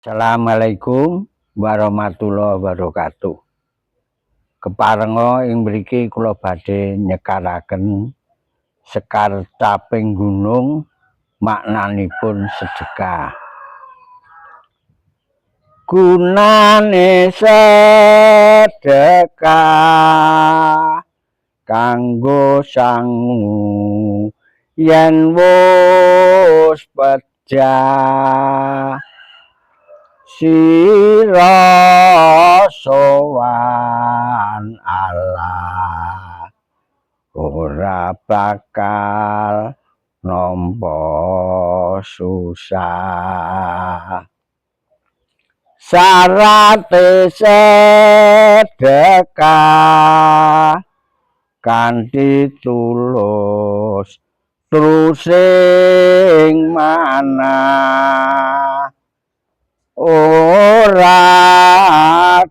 Assalamualaikum warahmatullahi wabarakatuh. Keparenga ing mriki kula badhe nyekaraken Sekar Caping Gunung, maknanipun sedekah. Gunane sedekah kanggo sangu yen wus pejah, sira sowan Allah ora bakal nampa susah. Sarate sedekah kanthi tulus trusing manah, ora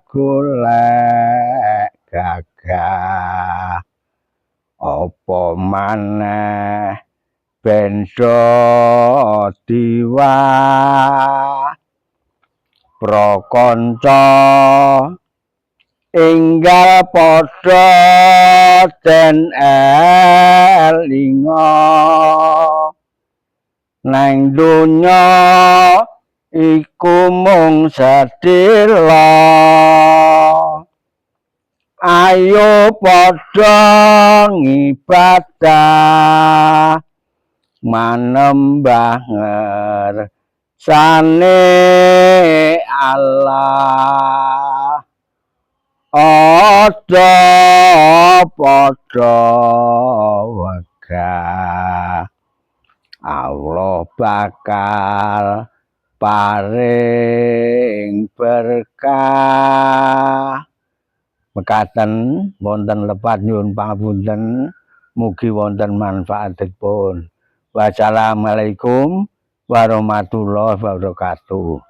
golek gagah, apa maneh benda diwah. Prakanca enggal padha den elinga, nang donya iku mung sedhela. Ayo padha ngibadah manembah ngersane Allah, aja padha wegah, Allah bakal paring berkah. Mekaten, wonten lepat nyuwun pangapunten, mugi wonten manfaatipun. Wassalamualaikum warahmatullahi wabarakatuh.